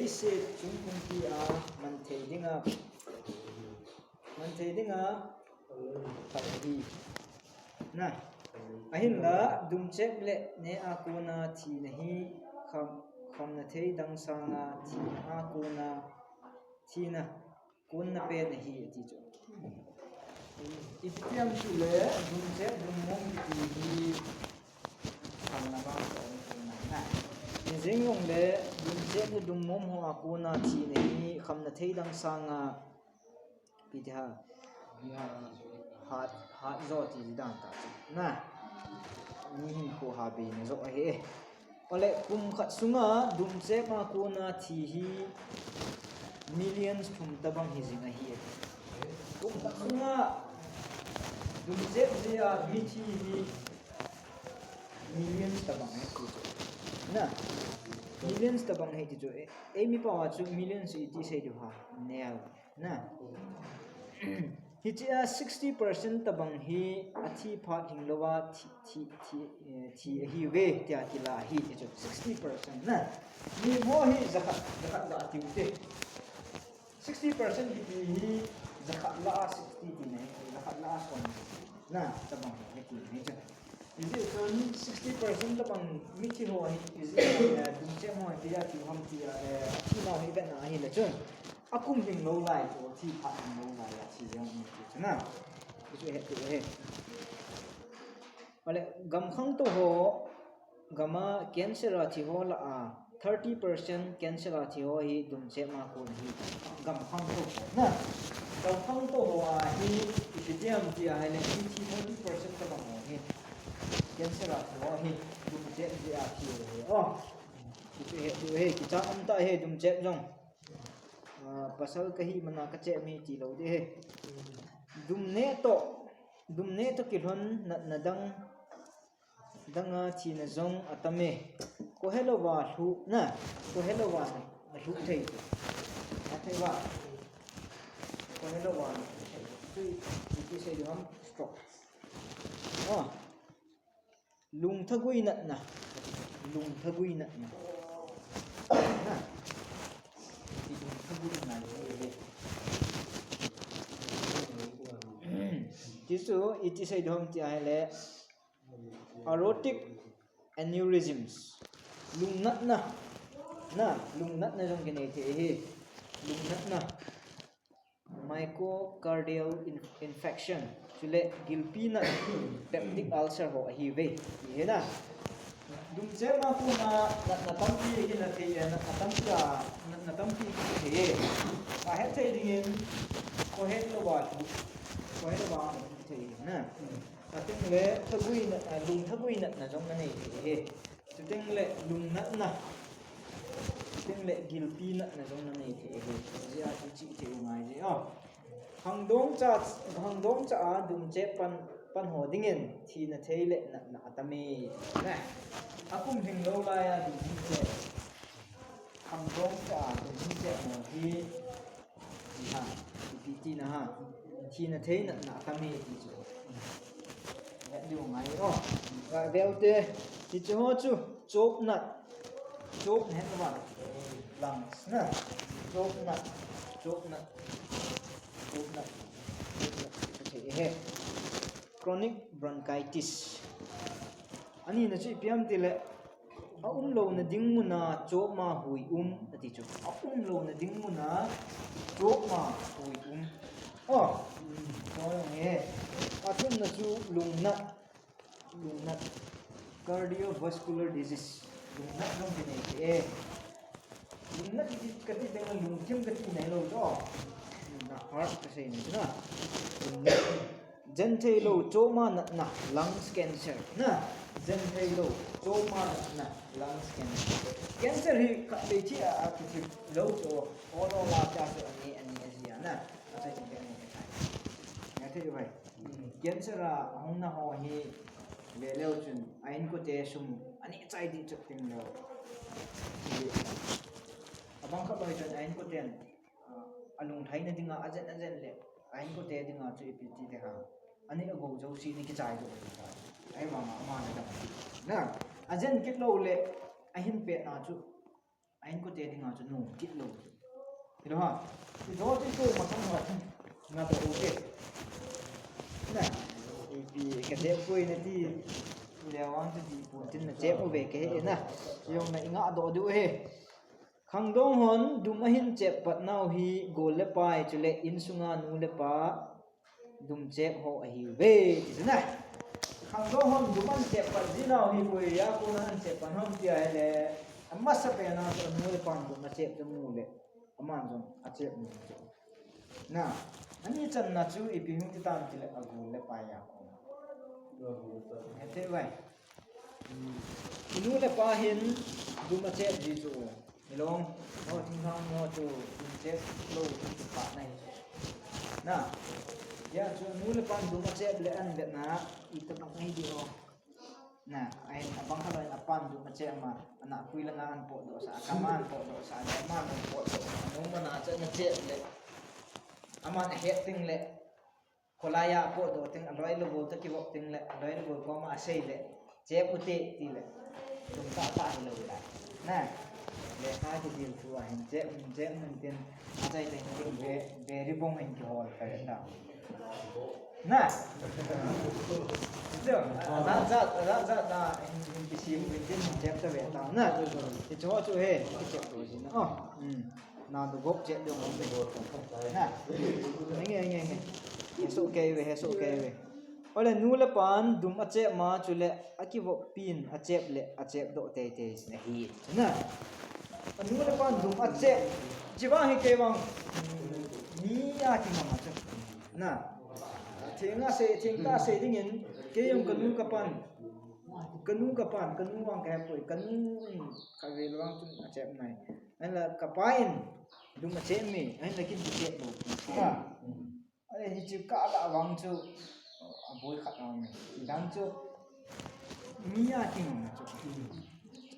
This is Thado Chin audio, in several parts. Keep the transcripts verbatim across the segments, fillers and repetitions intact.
leiset chung pumpi a man thei dinga, man thei dinga phat ahi. Na, ahinla, dumchep le neh a kona thina hi kham, khamna thei dang sanga thina a kona, thina konna pen ahi ati chu. Ipi ti ham tile, dumchep dummom kiti hi khamna vang ka um kona na. Hijeng jongle, dumchep le dummom ho a kona thina hi khamna thei dang sanga Ipi ti ham, hat, hat jo ti dan ta chu. Na, mi hinkho ha beina jo ahi. Ole, kum khat sunga dumchep a kona thi hi millions thum tabang hi jing ahi. Kum khat sunga dumchep jeh a mithi hi millions tabang ahi ti chu. Na, millions tabang ahi ti chu. E, eimi pao a chu millions iti sei diu ham. Nel. Na. Hichea sixty percent tabang hi athi phat hinglouva thi, thi, thi, eh, thi ahiuve tia kila ahi ti chu. Sixty percent na. Mi ho hi jakhat, jakhat lah a tiu te. Sixty percent kiti hi jakhat lah a sixty ti nei, jakhat lah a som. Na, tabang hi ti nei chu. Hijeh chun sixty percent tabang mithi ho hi, hijeh, eh, dumchep ho hi, tia tiu ham tia, eh, thi nau hi vetna ahile chun. Akum hing lou lai chu, thi phat hing lou lai a thi jeng hi ti chu na. Hichu he, ti he. Ole, gam khangtou ho, gam a cancer a thi ho lah a, thirty percent cancer a thi ho hi dumchep a kon ahi. Gam khangtou ho na. Gam khangtou ho a hi, ipi ti ham ti ahile, mithi thirty percent tabang ho hi. Cancer a thi ho hi, dumchep jeh a thi ho hi. Oh. Hichu he, hichu he, kicha um tah he, dumchep jong. Ah, pasal kahi mana kachep mi ti lou ding ahi. Dum neh toh, dum neh toh kilhon natna dang, dang a thina jong atam e. Khohelouva lhuh na, khohelouva lhuh thei. Athei va. Khohelouva lhuh thei. Tui, tui sei diu ham stroke. Ah. Lungthagui natna. Lungthagui natna. Na. Lungthagui natna. Tichu, iti sei diu ham ti ahile. Aortic aneurysms. Lungnatna. Na, lungnatna jong kinei thei ahi. Lungnatna. Myocardial in-, infarction, chule gilpi nat, peptic ulcer ho ahiuve. Ti hi na. Dumchep a kona natna tampi hi na thei, eh, natna tampi a, natna tampi hi thei e. Ahet thei dingin, khohelouva, khohelouva thei na. Atengle thagui na, eh, lungthagui natna jong na nei thei e. Chuteng le lungnatna. Chuteng le gilpi natna jong na nei thei ahi. Hijeh a chu chih thei u ngai je. Oh. Khangdong cha, khangdong cha a dumchep pan, pan ho dingin thina thei le natna atam e. Na. Akum hing lou lai a dum hing chep. Khangdong cha a dum hing chep mo hi. Ti ha, ipi tina ha. Thina thei natna atam e ti chu. Vet diu ngai o. Vet diu te. Ti chu ho chu. Chop nat. Chop nat he ma. Lungs na. Chop nat. Chop nat. Chop nat. Chop nat. He. Chronic bronchitis. Ani na chu ipi ham ti le. A umlouna ding muna chopma hui um, ati chu. A umlouna ding muna chopma hui um. Oh, chong he. Athumna chu lungnat, lungnat. Cardiovascular disease. Lungnat jong kinei thei e. Lungnat kiti, kati teng lungthim kati nailou chu. Lungnat heart kasei ni na. Lungnat. Jen thei lou, choma natna, lungs cancer. Na, jen thei lou, choma natna, lungs cancer. Cancer hi khatvei thi a, a kithi lou chu, ol ol a cha chu ani, ani a ji a na. A cha chu ani a thai. Nga thei vai. Cancer a hung na ho hi le leu chun, a inkote sum, ani chai di chuk ting lou. Abang khat loi chun, a inkoten, a, a lungthaina dinga, a jen, a jen le, a inkote dinga chu ipi ti te ha. Ani a go jo si ni kichai do. Ahivanga ama na dam. Na, a jen kit lou le, a hin pet na chu, a inkote dinga chu nom kit lou. Hilo ha. Ti do ti ko ma kan ha. Na to okay. Na, ipi ka chep koi na ti. Le wang chu ti pun tin na chep u ve ke he na. Yong na inga do du he. Khangdong hon dum ahin chep pat nau hi gol le pai chule insunga nu le pa dum chep ho ahiuve, ti chu na. Khangdong hon dum ahin chep pat ji nau hi koi a kona ahin chep pat ham ti ahile, amasa pen a chu nu le pan dum achep chu mu le, aman jong achep mu chu. Na, ani channa chu ipi hung ti tam ti le a gol le pai a kona. Hete vai. I nu le pa hin dum achep ji chu. Hilong, ho thinglhang ho chu dum chep lou chu pa na hi. Na, ya chu nu le pan dum achep le an le na, i ta bang ai di ho. Na, ai abang khaloi a pan dum achep ma, ana kui la nga an po do sa, a kama an po do sa, a kama an po do sa, nu ma na cha na chep le. Aman a het ting le. Kholai a po do ting, a loi le gol ta kivop ting le, a loi le gol koma a sei le, chep u te ti le, tum ta ta hi lo la. Na, le kha ki dil thu a hin chep, chep nun tin, a chai teng ting be, be ri bong hin ki hol ka ta. Na. Jo, a za, a za, a za, na, hin, hin ki sim, hin tin, hin chep ta ve ta. Na, ti cho chu he, ki chep to ji na. Oh, hmm. Na du gop chep ding um ve. Na. Nge, nge, nge. He so kei ve, he so kei ve. Ole nu le pan dum achep ma chule akivop pin achep le achep do tei tei sin ahi. Na. A nu le pan dum achep. Chi vang hi kei vang. Mi a kingam a chu. Na. Theng a sei, theng ta sei dingin kei jong ka nu ka pan. Ka nu ka pan, ka nu vang ka hepoi. Ka nu in ka vel vang chun achep nai. Ahinla ka pa in dum achep mi, ahinla kin dum chep lou. Ha. Ai, hichu ka la vang chu, a boi khat a um e. Dang chu, mi a kingam a chu.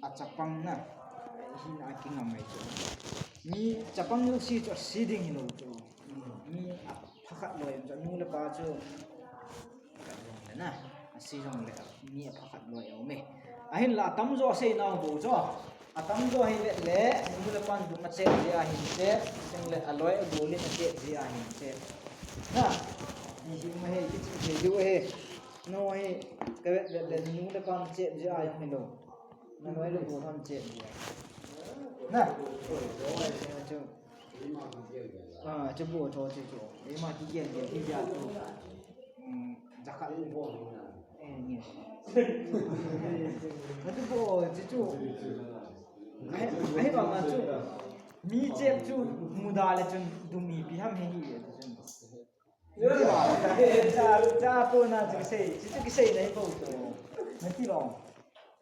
A chapang na, hi na kingam mai chu. Mi chapang lou si chu, si ding hi lou chu. Mi a pha khat loi chu, nu le pa chu. Ka jong le na, a si jong le, mi a pha khat loi a um e. Ahinla, a tamjo a sei nau bou chu. A tamjo hi vet le, nu le pan dum achep jeh a hin chep, seng le a loi a gol in achep jeh a hin chep. Na, hi hi ma he, ki chi thei diu he. No he, ka vet vet le, nu le pan chep jeh a jong hi lo. Na loi le gol hon chep jeh a. Na, chu. Ah, chu bo cho chu chu. Ima ki gel gel, ki gel chu. Hmm, jakhat. Eh, ni. Ka tu bo chu chu. Ai, ai ba ma chu. Mi chep chu muda le chun dum ipi ham he hi le chun. Cha, cha ko na chu kisei, chu chu kisei nei ko chu. Na ti lo.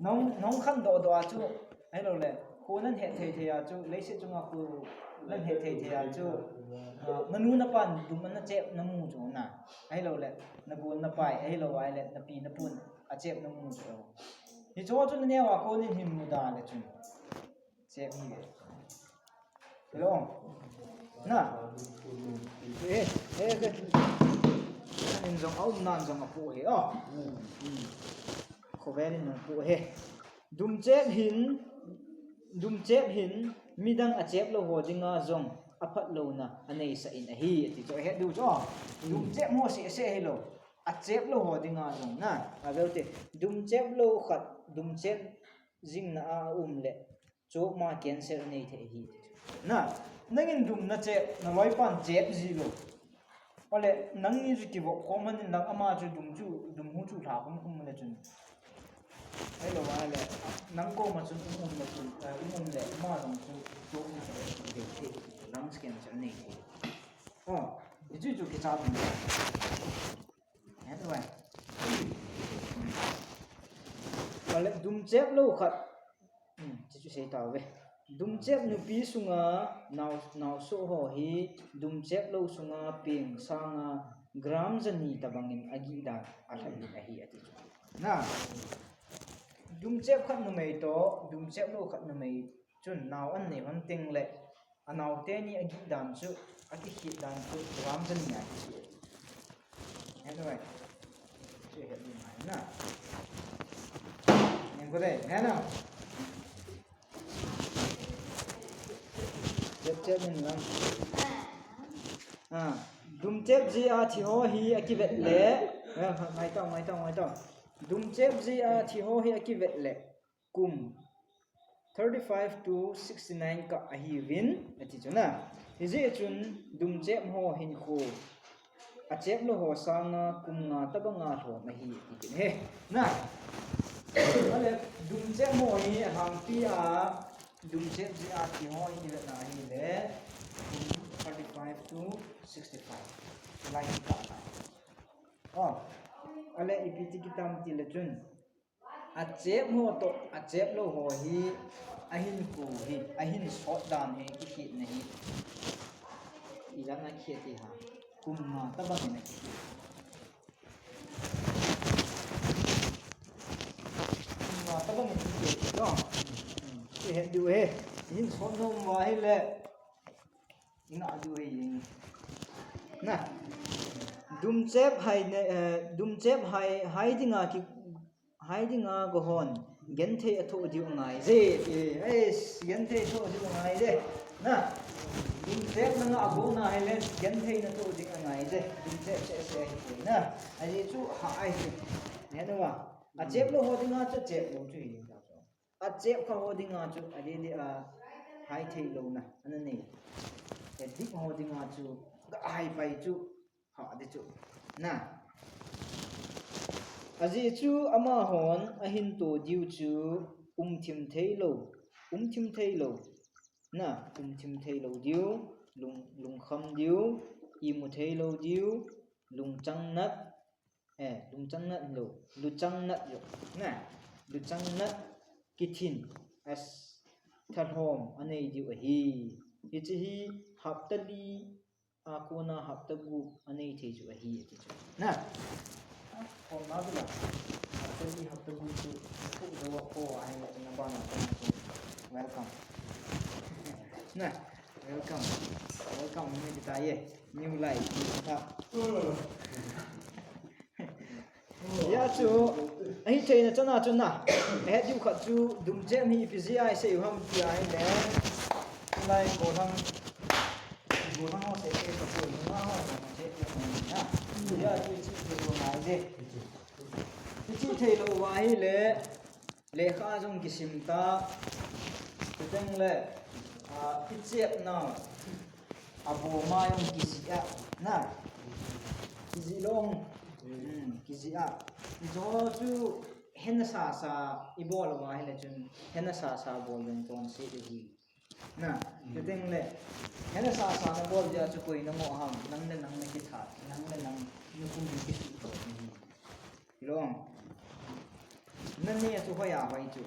Nong, nong khan doh doh a chu, ahilou le, kho nan het thei thei a chu, leiset chunga kho nan het thei thei a chu, ah, na nu na pan dum ana chep na mu chu na, ahilou le, na gol na pai, ahilou ahile, na pi na pun achep na mu chu. Hicho chu na neo a konin hin muda le chun. Chep hi ve. Hello. Na. Eh, eh, eh. Nan jong a um nan jong a pu he. Oh. Hmm. Khovel in jong pu he. Dum chep hin, dum chep hin, midang a chep lou ho dinga jong a phat louna a neisah in ahi, ati chu a het diu chu. Dum chep ho seh seh hilou. A chep lou ho dinga jong na. A veu te. Dum chep lou khat, dum chep jingna a um le. Choma cancer nei thei hi. Na, nangin dum na chep, na loipan chep ji lou. Ole, nangni chu kivop khom hanin lang ama chu dum chu, dum hu chu lha khum khum le chun. Ahilou ahile, nang koma chun um um le chun, eh, um um le, ama jong chu, chu um thei, thei, thei, lungs cancer nei thei. Oh, hichu chu kicha dum. Anyway. Vale, dumchep lou khat. Hmm, chuchu sei tauve. Dumchep nupi sunga nao, naosoh ho hi dumchep lou sunga peng sanga gram jani tabangin agih dan alhai in ahi ati chu. Na. Dumchep khat numei toh, dumchep lou khat numei chun nao anei hon teng le, anaote ni agih dan chu, akikhet dan chu, gram jani a kikhet. Anyway. Chu het ni mai na. Nen ko de, na na. Chep chep min lang. Ah, dumchep jeh a thi ho hi akivet le. Ah, mai tong, mai tong, mai tong. Dumchep jeh a thi ho hi akivet le. Kum thirty-five to sixty-nine kah ahiuvin, ati chu na. Hijeh chun dumchep ho hinkho achep lou ho sanga kum nga tabanga lhom ahi, ati kit e. Na. Ale, dumchep ho hi alhangpi a, dumchep jeh a thi ho hi ivet na ahile, kum thirty-five to sixty-five. Lai kah na. Oh. Ale, ipi ti kit tam ti le chun. Achep ho toh, achep lou ho hi, ahinkho hi, ahinsot dan hi, kikhetna hi. Ijat a kikhet ti ham. Kum nga tabang in akikhet. Kum nga tabang in akikhet, no? Hmm. Kihet diu ahi. Ahinsot nom uva ahile. Ina adu hei ing. Na. Dumchep hai ne, eh, dumchep hai, hai dinga ki, hai dinga go hon. Genthei athoh diu angai je. Eh, eh, genthei athoh diu angai je. Na. Dumchep na nga ago na hai le, genthei na thoh diu angai je. Dumchep se se ahi na. Ajeh chu ha ahi. Ne na wa. Achep lou ho dinga chu chep lou chu hi. Achep kha ho dinga chu, adeh deh a, hai thei louna, ana nei. Adik ho dinga chu, ga hai pai chu, ha di chu. Na. Ajeh chu, amahon, ahin to diu chu, um thim thei lou, um thim thei lou. Na, um thim thei lou diu, lung, lungkham diu, imu thei lou diu, lungchang nat, Eh, lungchang nat lou, luchang nat lou, na, luchang nat kithin, as, thalhom anei diu ahi. Hiche hi hapta li, a kona hapta gup anei thei chu ahi, ati chu. Na, khom na tu la, hapta li, hapta gup chu, khu jo ko ahi la, na ba na, welcome. Na, welcome. Welcome, ni ti ta ye. New life, new start. Hia chu, ahi theina chana chu na. Ahet diu khat chu, dumchep hi ipi jeh a isei u ham ti ahile. Lai gollhang, gollhang ho sei sei ka chu, nunga ho sei sei ka chu na. Hia chu chu chu ngai de. Chu chu thei lou va ahile. Lekha jong kisim ta, chuteng le, ah, kichep nau, aboma jong kijih a, na, kijih lou, hmm, kijih a. Hijo chu hena sasa ibol uva ahile chun, hena sasa bol jong chonset ahi. Na, chuteng le, hena sasa nabol jeh a chu koi nangoh ham, nang le nang nakithat, nang le nang nakum kisuh to ahi. Hilou. Nane chu hoiya hoi chu.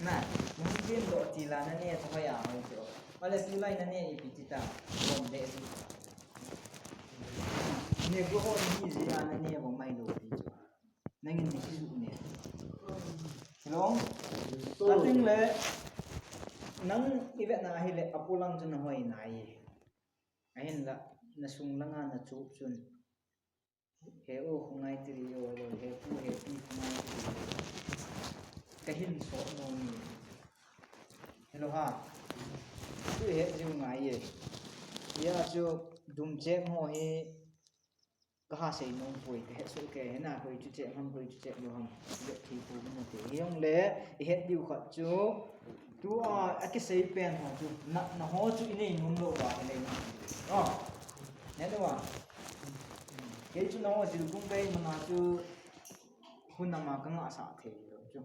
Na, nahung dim doh tila nane chu hoiya hoi chu. Vale tulai nane ipi ti ta. Bom de chu. Negro ho ni jeh a nane bom mai lou ti chu. Nangin ni kisu ne. Hilou. Ating le, nang ivet na ahile apolang chu nahoi nai. Ahinla, nasung langa nachup chun. He u khongai tiri o lo, he pu, he pi khongai tiri o. Kahin so no ni. Hello ha. Tu he jiu ngai ye. Hia chu dumchep ho hi kaha sei nom poi, kahet soh kei, hena koi chu chep ham, koi chu chep lou ham. Vet thei poi mo te. Hijongle, ihet diu khat chu. Tua, akisei pen ho chu. Na, na ho chu inei nom lou va, inei nom. Oh. Nete wa. Kei chu nangho jilkum kei mana chu hun ama kangah sah thei lou chu.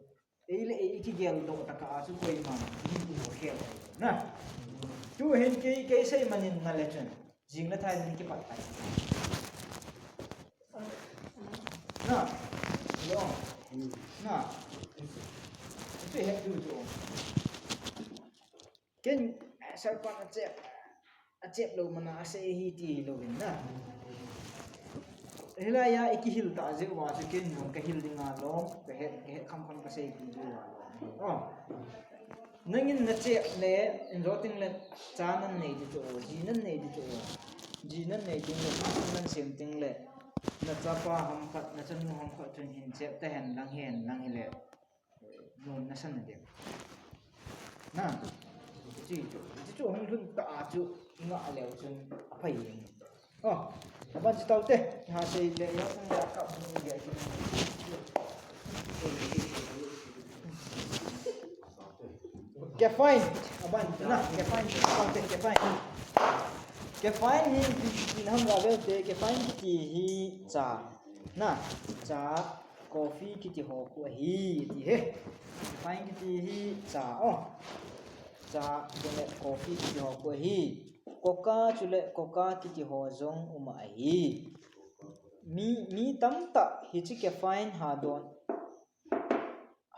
Ei le ei kigeldoh tah a chu koiman. Ni tu khel thei. Na. Tu hin kei, kei sei manin na le chun. Jing le thai ni kipat thai. Na, tu he tu tu. Ken, eh, sarpan a chep, a chep lo mana a se hi ti lo in na. Hilai a i kihil ta jeh uva chu ken jong ka hil ding a lom, ka het, ka het kham kham ka sei ti jeh uva lom. Oh. Nangin na chep le, in jo ting le, cha nan nei ti chu, ji nan nei ti chu. Ji nan nei ting le, ji nan sem ting le, na chapa ham khat, na chanu ham khat chun hin chep ta hen lang hen lang hi le. Nom na san na ding. Na, ti chu, ti chu hung lhun ta a chu, nga leu chun a phai ding. Oh, aban chu tau te, ha sei le, ya, ya, ka bu le. Caffeine, aban, na, caffeine, tau te, caffeine. Caffeine hi, ti, ti, na ham ra vel te, caffeine ti hi cha. Na, cha, coffee kiti ho khu ahi, ti he. Caffeine kiti hi cha, oh. Cha, chule coffee kiti ho khu ahi. Coca, chule coca kiti ho jong um ahi. Mi, mi tamtah hiche caffeine hadon,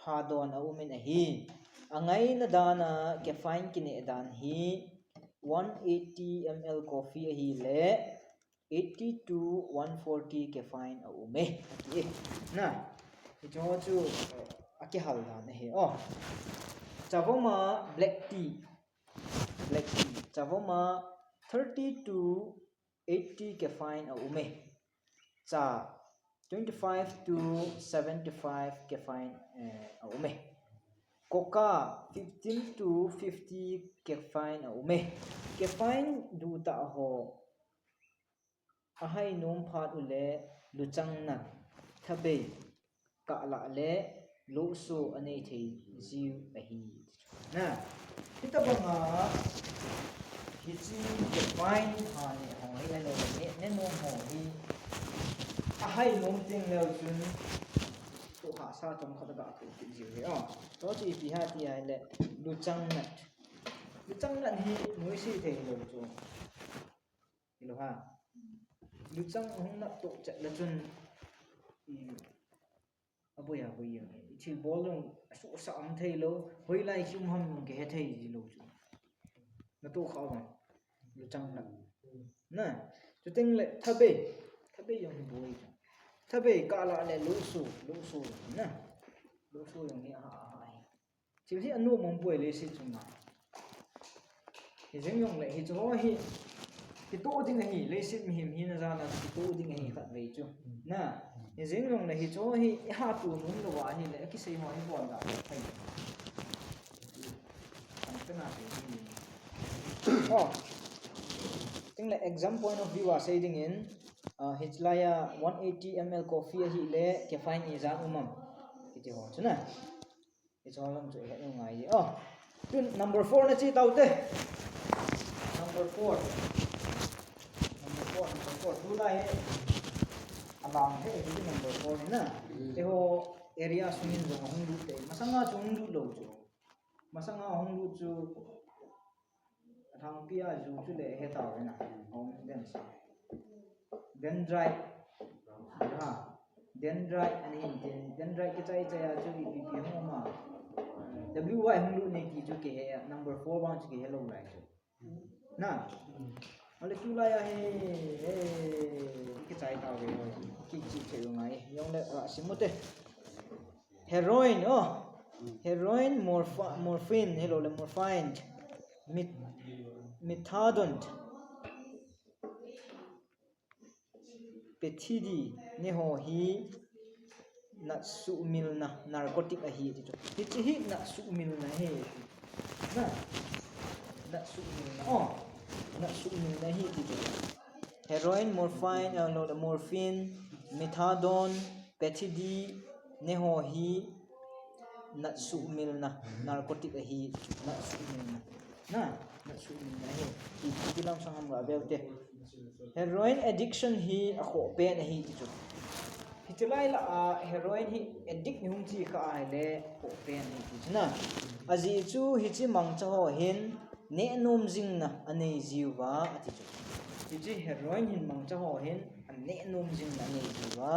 hadon a um in ahi. Angaina dan a caffeine kineh dan hi one eighty M L coffee ahile eighty to one forty caffeine a um e, ati e. Na, hiche ho chu, eh, a kihal dan ahi. Oh. Chavom a black tea. Black tea. Chavom a thirty to eighty caffeine a um e. Cha twenty-five to seventy-five caffeine, eh, a um e. Coca fifteen to fifty caffeine a um e. Caffeine duh tah ho a hai nom phat u le luchang nat, thabei, kah lah le lohso a nei thei jiu ahi. Na, hitabang a, hiche caffeine ha neh ho hi ahilou le, neh, neh nom ho hi, a hai nom teng leu chun, toh hahsa chomkhat a ga toh kit jiu ahi. Oh, toh chu ipi ham ti ahile, luchang nat. Luchang nat hi, noise thei lou chu. Hilou ham. Luchang hung nat toh chet le chun, i, aboi aboi jeng. I thilbol jong asuhsah um thei lou. Hoilai kium ham jong kihe thei ji lou chu. Na toh kha uvem. Luchang nat. Na, chuteng le thabei. Thabei jong hi boi chu. Thabei kah lah le lohso, lohso na. Lohso jong hi aha, aha hi. Thil hi anom um poi leiset chunga. Hijeng jongle hiche ho hi kitoh ding ahi, leiset mihem hina jal a kitoh ding ahi khatvei chu. Na, hijeng jongle hiche ho hi i hahto nom lou ahile, akisei ho hi bol da thei. Ang pena sei ding. Oh. Chuteng le exam point of view a sei dingin, ah, hilai a one eighty M L coffee ahile, caffeine ijat um am. Kiti ho chu na. Hiche ho jong chu i het u ngai e. Oh, tun number four na che tau te. Number four. Number four, number four. Tulai hi alang he, hiche number four hi na. Mm. Eiho area sungin jong hung lut te. Masanga chu hung lut lou chu. Masanga hung lut chu Thangpi a ju chu le he tau na. Hung den sa. Dendrite. Ha. Dendrite ani hin tin. Dendrite kichai chai a chu ipi ipi hung um a. W Y hung lut nei ti chu kihe a. Number four vang chu kihe lou lai chu. Na. Ale tulai a hi, eh, kichai tau ve. Kichi che u ngai. Jongle, ah, sim u te. Heroin, oh. Heroin, morph-, morphine, hilou le morphine. Met-, methadone. Pethidine, neh ho hi nat suhmilna, narcotic ahi ti chu. Hiche hi nat suhmilna ahi. Na, nat suhmilna. Oh, nat suhmilna ahi ti chu. Heroin, morphine, ah, no, morphine, methadone, Pethidine ho hi nat suhmilna, narcotic ahi, nat suhmilna. Na, nat suhmilna ahi. Ti, ti lam sang ham ga vel te. Heroin addiction hi akhoh pen ahi ti chu. Hiche lai lah a heroin hi addict ni hung chi kha ahile akhoh pen ahi ti chu na. Ajeh chu hiche mangcha ho hin neh nom jingna anei jiuva ati chu. Hiche heroin hin mangcha ho hin aneh nom jingna anei jiuva.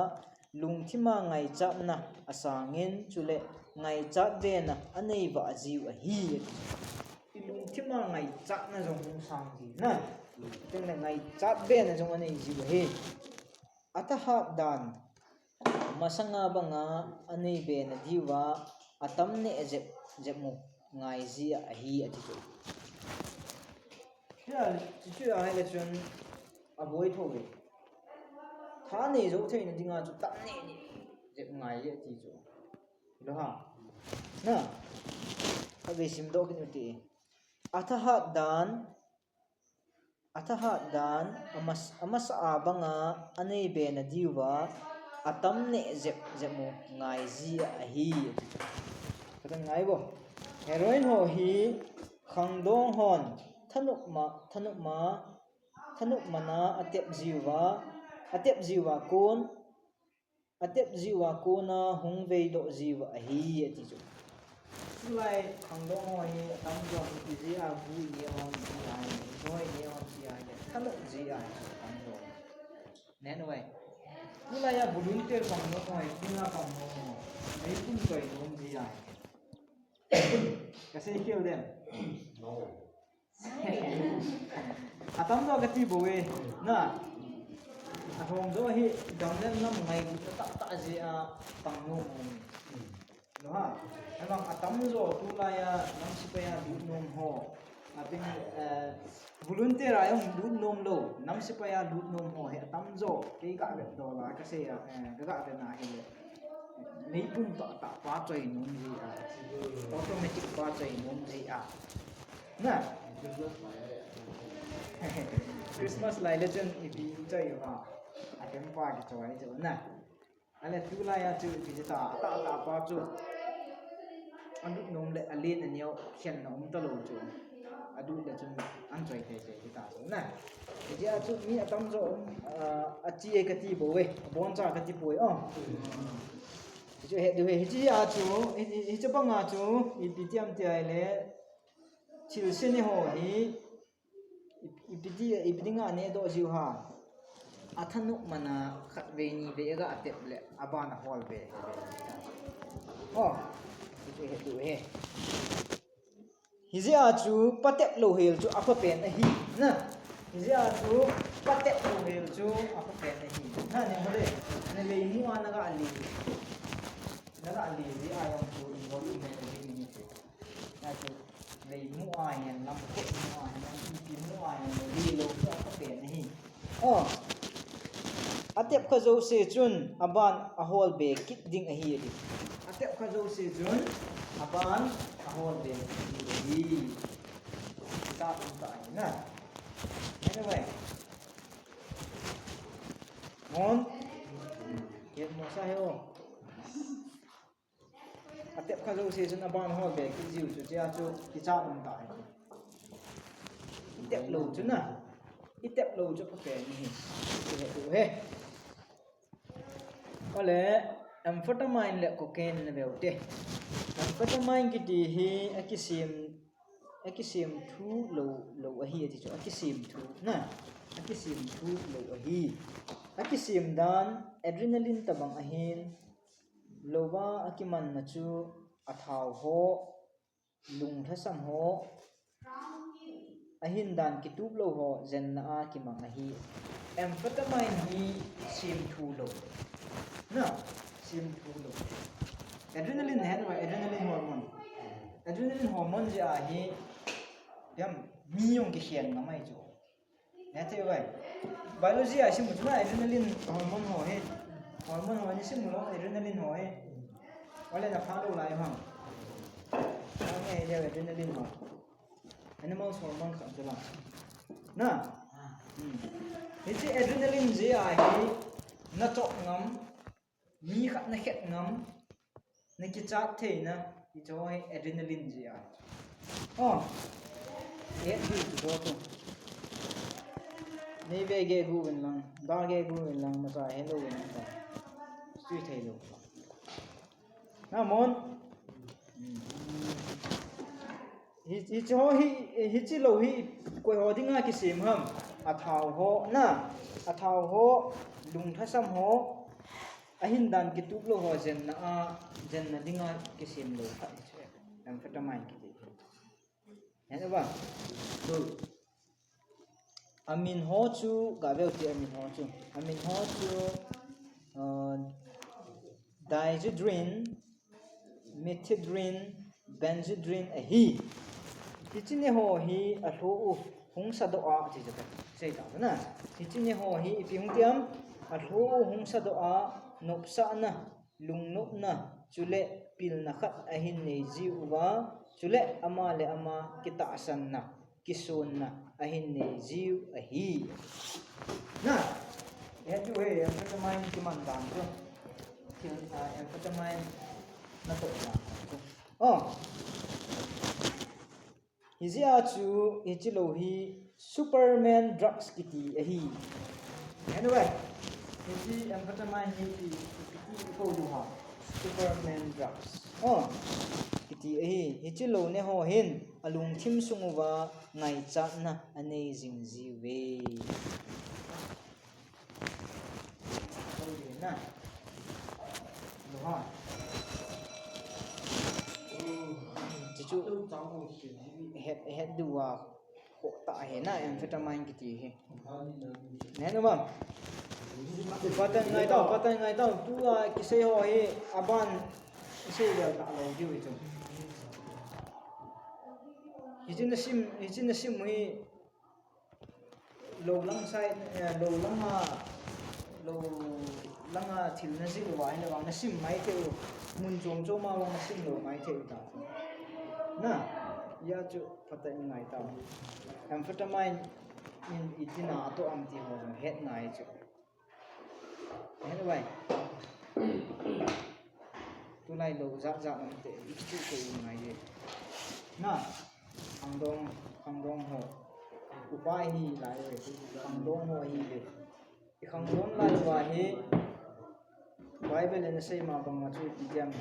lungthima ngaichatna asangin chule ngaichat bena anei vah jiu ahi. Ilungthima ngaichatna jong hung sang ji na. Chule ngaichat bena jong anei jiu ahi. Athahat dan masanga banga anei bena diuva atam neh jep jep mu ngai ji ahi ati chu. Hiche, hiche ahile chun aboi thou ve. Tha nei jou theina dinga chu tam neh neh jep ngai e ati chu. Hilou ham. Na. Khatvei simdoh kit u hite. Athahat dan, athahat dan, amas-, amasa a banga anei bena diuva atam neh jep jep mu ngai ji ahi ati chu. Katan ngai bo. Heroin ho hi khangdong hon thanop ma, thanop ma, thanop mana atep jiuva, atep jiuva kon, atep jiuva kona hung veidoh jiuva ahi ati chu. Tulai khangdong ho hi atamjo hi ijeh a gu ineh hon ti ahi, ijo ineh hon ti ahi, thanop jeh a hi atamjo. Nen uve. Tulai a volunteer khangdong ho hi, tuna khangdong ho. Meipum choi nom jeh a hi. Kasei khel dem. Atamjo kati bou ve, na. Atamjo hi, gamlen lam ngailutna tahtah jeh a pang nom u. Hilou ham. Ahivang atamjo tulai a nam sepai a lut nom ho. Atin, eh, volunteer a jong lut nom lou, nam sepai a lut nom ho hi atamjo, kei kavet dola kasei a, eh, kaga vetna hile. Meipum tahtah pa choi nom jeh a. Automatic pa choi nom jeh a. Na. Christmas lai le chun ipi choi u ham. Atem pa kichoi chu na. Ahile tulai a chu ipi ti ta, tahtah pa chu. Alut nom le alen aneo khenna um talou chu. Alut le chun anchoi teitei ti ta chu na. Hijeh a chu mi atamjo um, ah, achi e kati bou ve, aboncha kati poi o. Hichu het diu ve, hiche a chu, hi, hi, hiche banga chu, ipi ti ham ti ahile, thilse ne ho hi, i, ipi ti, ipi dinga nehdoh jiu ham. Athanop mana khatvei nivei aga tep le, aban ahol be. O, hichu het diu ve. Hijeh a chu patep lou hel chu aphapen ahi, na. Hijeh a chu patep lou hel chu aphapen ahi. Na, ne hole, ne leimu a naga le. Naga le jeh a jong chu involve in le ding ni chu. Na chu leimu a hin, lamkot mu a hin, ipi mu a hin, le lou chu aphapen ahi. O, atep kha jouse chun aban ahol be kit ding ahi ati. Atep kha jouse chun aban ahol be kit ding ahi. Kicha tum tah ahi na. Anyway. Mon. Ket mo sa he o. Atep kha jouse chun aban hol be kit jiu chu, hichea chu kicha um tah ahi. Itep lou chu na. Itep lou chu phapen ahi. Chu he, chu he. Ole, amphetamine le cocaine na veu te. Amphetamine kiti hi akisem, akisem thu lou, lou ahi ati chu. Akisem thu na. Akisem thu lou ahi. Akisem dan adrenaline tabang ahin. Louva akimanna chu athao ho, lunglhasam ho, ahin dan kitup lou ho jenna a kimang ahi. Amphetamine hi semthu lou. Na, semthu lou. Adrenaline hen, adrenaline hormone. Adrenaline hormone jeh a hi, yam, mi jong kikhen ngam ahi chu. Nate vai. Biology a simu chu na adrenaline hormone ho hi. Hormone ho ni simu lou adrenaline ho hi. Ole na follow lai ham. Nge le adrenaline ho. Animals hormone khat chu la. Na. Hmm. Hiche adrenaline jeh a hi na choh ngam. Mi khat na khet ngam, na kichat theina, hicho hi adrenaline jeh a. Oh, et diu chu chu. Nei ve ge gu ven lang, da ge gu ven lang, masa he lou ven lang. Sui thei lou. Na mon. Hi, hiche ho hi, hiche lou hi, koi ho dinga kisem ham. Athao ho, na. Athao ho, lunglhasam ho. ahin dan kitup lou ho jenna a, jenna dinga kisem lou khat hi chu amphetamine kiti. Hen uva. Tu. Amin ho chu, gaveu te amin ho chu. Amin ho chu, uh, dihydrin, methedrin, benzedrin ahi. Hiche ne ho hi alhoh u hung sadoh a, ti chu kasei ta na. Hiche ne ho hi ipi hung ti ham, alhoh u hung sadoh a, nopsahna, lungnopna, chule pilna khat ahin nei jiu va, chule ama le ama kitahsanna, kisonna ahin nei jiu ahi. Na, ihet diu ahi, amphetamine kiman dan chu. Thil, ah, amphetamine natoh dan chu. Oh. Hijeh a chu, hiche lou hi Superman drugs kiti ahi. Anyway, hiche amphetamine hi kiti, kiti ikou diu ham. Superman drugs. Oh, kiti ahi. Hiche lou ne ho hin, alungthim sung uva ngaichatna anei jing jiuve. Na. Lo ha. Chuchu het, het diu a khoh tah ahi na, amphetamine kiti hi. Nenu bam. Patan ngai tau, patan ngai tau. Tua kisei ho hi aban sei vel tah lou diu hi chu. Hiche nasim, hiche nasim hi lou lang side, eh, lou langa, lou langa thil najih uva ahile vang nasim maithei u, mun chom chom a vang nasim lou maithei u ta. Na, hijeh chun phatah in ngai tau. Amphetamine in itina atoh am ti ho jong het ngai chu. Anyway. Tulai lou jat jat um te, i chu ko um ngai e. Na, khangdong, khangdong ho. Upa hi lai e, khangdong ho hi e. I khangdong lai uva hi, Bible in asei ma bang ma chu ipi ti ham.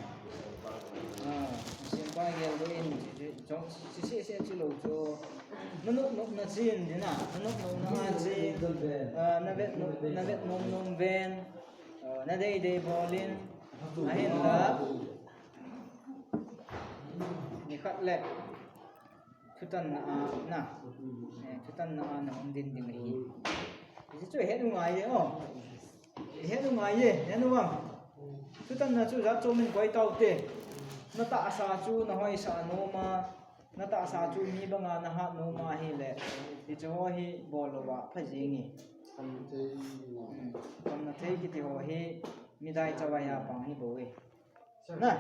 Ah, sempa gel doh in, chu, chu, chu, chu, chu, chu lou chu. Nanop nopna chen, dina, nanop nopna a chen. Ah, navet nop, navet nom nom ven. Ah, nadei dei bol in. Ahinla. Nikhat le. Thutanna a, na. Eh, thutanna a nahung ding ding ahi. Hichu het u ngai e, o. Het u ngai e, het u ngai. Thutanna chu jat chom in koi tau te. Natahsa chu nahoisah nom a, natahsa chu mi banga nahat nom a ahile, hichu ho hi bol louva pha jeng e. Hmm, kamna thei kiti ho hi midai chavai a pang hi bou e. Na.